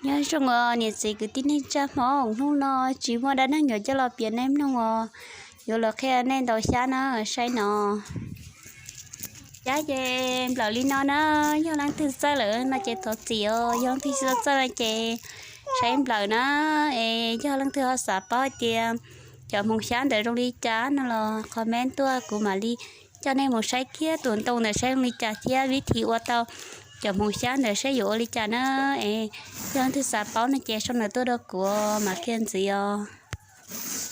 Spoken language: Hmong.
Nyob zoo os niam txiv kwv tij neej tsa Hmoob, hnub no tsis muaj dab neeg yuav coj los piav nej mloog os, yuav los qhia nej ntaus xyab na, saib no. Xyab ces nplawm li no na, yog leej twg txawj lawm no ces thov txim os, yog leej twg tsis txawj no ces saib nplawm na. Es yog leej twg ho xav paub hais tias cov hmoov xyab ntawd zoo li cas no los comment tuaj, kuv mam li coj nej mus saib kiag tus ntoo ntawd saib zoo li cas thiab vib thi ua tau cov hmoov xyab ntawd saib yuav ua li cas na. Es yog leej twg xav paub no ces sau ntawv tuaj rau kuv mam qhia ntxiv os.